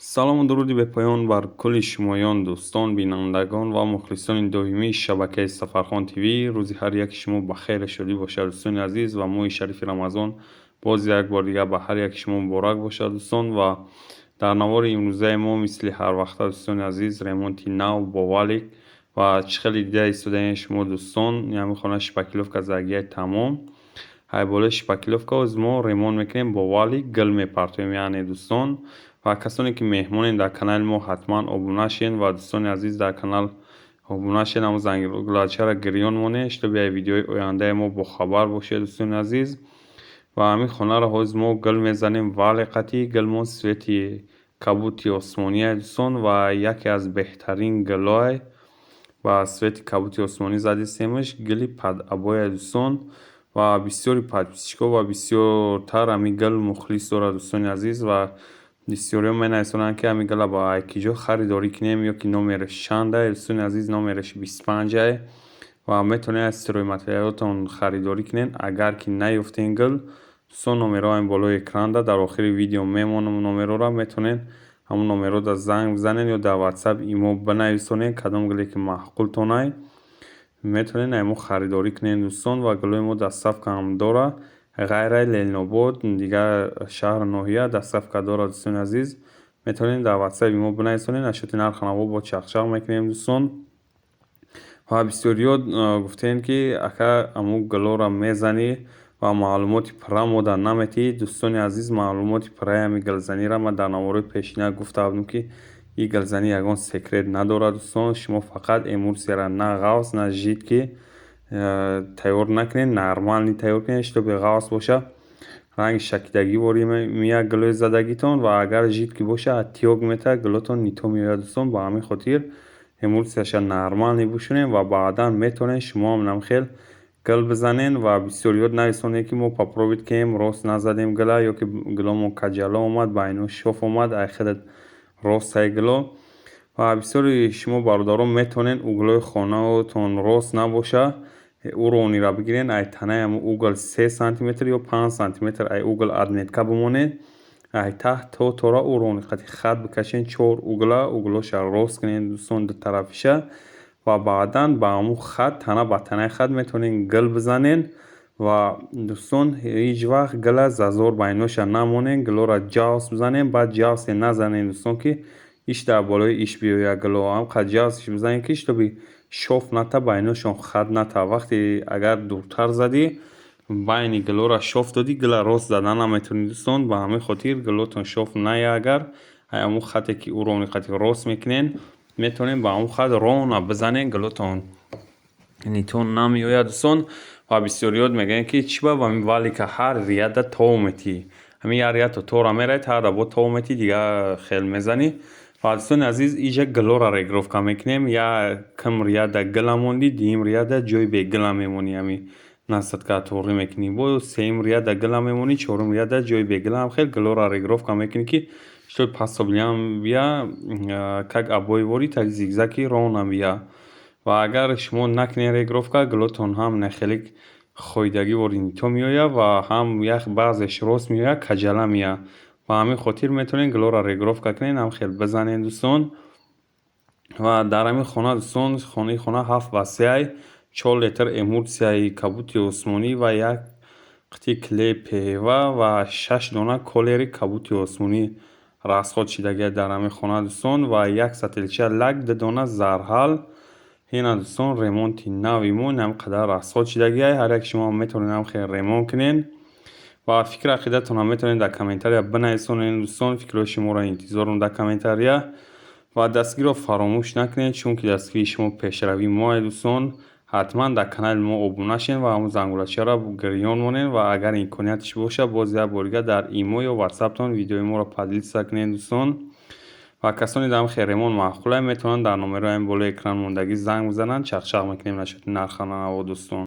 Салому дуруди бепоён бар кулли шумоён, дӯстон, бинандагон ва мухлисони доимии шабакаи Сафархон ТВ. Рӯзи ҳар яки шумо ба хайру шодӣ бошад, дӯстони азиз, ва моҳи шарифи Рамазон боз як бор дигар ба ҳар яки шумо муборак бошад, дӯстон. Ва дар навори имрӯзаи мо, мисли ҳарвақта, дӯстони азиз, ремонти нав бо валик. Ва чӣ хеле дида истодаем шумо, дӯстон, ҳамин хона шпаклёвка задагиай тамом. Ҳай болои шпаклёвка оз мо ремонт мекунем бо валик, гил мепартоем, яъне, дӯстон. Ва касоне ки меҳмонед дар канали мо, ҳатман обуна шен. Ва дӯстони азиз, дар канал обуна шен, ҳамон зангулачаро гирён монед, чтобы аз видеои ояндаи мо бохабар бошед, дӯстони азиз. Ва ҳамин хонаро ҳозир мо гил мезанем валик қатӣ. Гилмон цвети кабути осмоние, дӯстон, ва яке аз беҳтарин гилҳое ба цвети кабути осмонӣ задистемаш, гили под обоя, дӯстон. Ва бисёри подписчикҳо ва бисёртар ҳамин гил мухлис дорад, дӯстони азиз. Ва бисёриҳо менависонанд, ки ҳамин гила ба киҷо харидорӣ кунем ё ки номераш чанда. Дӯстони азиз, номераш 25-ае ва метавонед аз стройматериалотон харидорӣ кунед. Агар ки наёфтен гил, дӯстон, номерҳо ҳамин болои экранда, дар охири видео мемонам номерҳоро. Метавонед ҳамон номерҳода занг бизанед ё дар Ватсап, Имо бинависонед, кадом гиле ки маъқултонай, метавонед аз мо харидорӣ кунед, дӯстон. Ва гилҳои мо доставка ҳам дорад, ғайр аз Ленинобод, дигар шаҳру ноҳия доставка дорад, дӯстони азиз. Метавонед дар Ватсапи мо бинависонед, насчёти нарху наво бо чақчақ мекунем, дӯстон. Ва бисёриҳо гуфтем, ки ака, ҳамун гилҳоро мезанӣ ва маълумоти пурра мода наметиҳӣ. Дӯстони азиз, маълумоти пурраи ҳамин гилзаниро ман дар наворҳои пешина гуфта будам, ки ин гилзанӣ ягон секрет надорад, дӯстон. Шумо фақат эмульсияро на ғафз, на жидкий тайёр накунед, нормальный тайёр кунед, чтобы ғафз боша, ранги шакидагӣ ворид меяд гилои задагитон, ва агар жидкий боша, отёк метавад, гилотон не то меояд, дӯстон. Ба ҳамин хотир эмульсияша нормальный бушунем ва баъдан метавонед шумоам намхел гил бизанед. Ва бисёриҳо нависонед, ки мо попробовать кунем, рост назадем гила ё ки гиломон каҷало омад, байно шов омад, ай хеле ростай гило. Ва бисёри шумо, бародарон, метавонед углои хонаотон рост набоша, уровниро бигиред, ай танаи ҳамун угол 3 сантиметр ё 5 сантиметр ай угол отметка бимонед, ай таҳт то тора уровни қати хат бикашед, чор угла, углоша рост кунед, дӯстон, дутарафиша. Ва баъдан ба ҳамун хат, тана ба танаи хат метавонед гил бизанед. Ва, дӯстон, ҳеҷ вақт гила зазор байноша намонед, гилоро ҷавс бизанед. Баъд ҷавсе назанед, дӯстон, ки иш дар болои иш биёяд гило. Ҳамқадр ҷавсш бизанед, ки чтобы шов ната, байношон хат ната. Вақте агар дуртар задӣ, байни гилоро шов додӣ, гила рост зада наметавонӣ, дӯстон. Ба ҳамин хотир гилотон шов наяд, агар ҳамун хате ки уровни қати рост мекунед, метавонед ба ҳамун хат ровно бизанед, гилотон не то намеояд, дӯстон. Ва бисёриҳо мегӯянд, ки чӣ ба ҳамин валика ҳар ряда тов метиҳӣ, ҳамин як ряд то тора меравӣ, таҳда бо тов метиҳӣ, дигар хел мезанӣ. Ва, дӯстони азиз, иҷа гилоро регировка мекунем. Якм ряда гила мондӣ, дуюм ряда ҷои бегила мемонӣ, ҳамин насадка тоғӣ мекунӣ, бо сеюм ряда гила мемонӣ, чорум ряда ҷои бегила. Ҳам хел гилоро регировка мекунӣ, ки чтоб пасоблиам бия, как обои ворӣ, так зигзаги ровно бия. Ва агар шумо накунед регировка, гилотон ҳам нахеле хоидагӣ ворӣ не то меояд ва ҳам як баъзеш рост меояд, каҷала меояд. Ба ҳамин хотир метавонед гилоро регировка кунед, ҳам хел бизанед, дӯстон. Ва дар ҳамин хона, дӯстон, хонаи хона 7 ба 3-ай, 4 литр эмульсияи кабути осмонӣ ва як қитъи клей ПВА ва шаш дона колери кабути осмонӣ расход шидагиа дар ҳамин хона, дӯстон, ва як сатилча лак, ду дона зарҳал. Ина, дӯстон, ремонти нави мо ин қадар расход шидагиа. Ҳар яки шумо метавонед ҳам ремонт кунед ва фикру ақидатонро метавонед дар комментария бинависонед, дӯстон. Фикрҳои шуморо интизорам дар комментария. Ва дастгириро фаромӯш накунед, чунки дастгирии шумо пешравии моа, дӯстон. Ҳатман дар канали мо обуна шавед ва ҳамон зангулачаро гирён монед. Ва агар имконияташ бошад, боз як бор дигар дар Имо ё Ватсаптон видеои моро поделиться кунед, дӯстон. Ва касоне дар ҳамин ремонт маъқуланд, метавонанд дар номерҳои ҳамин болои экран мондагӣ занг бизананд, чақчақ мекунем насчёти нарху наво, дӯстон.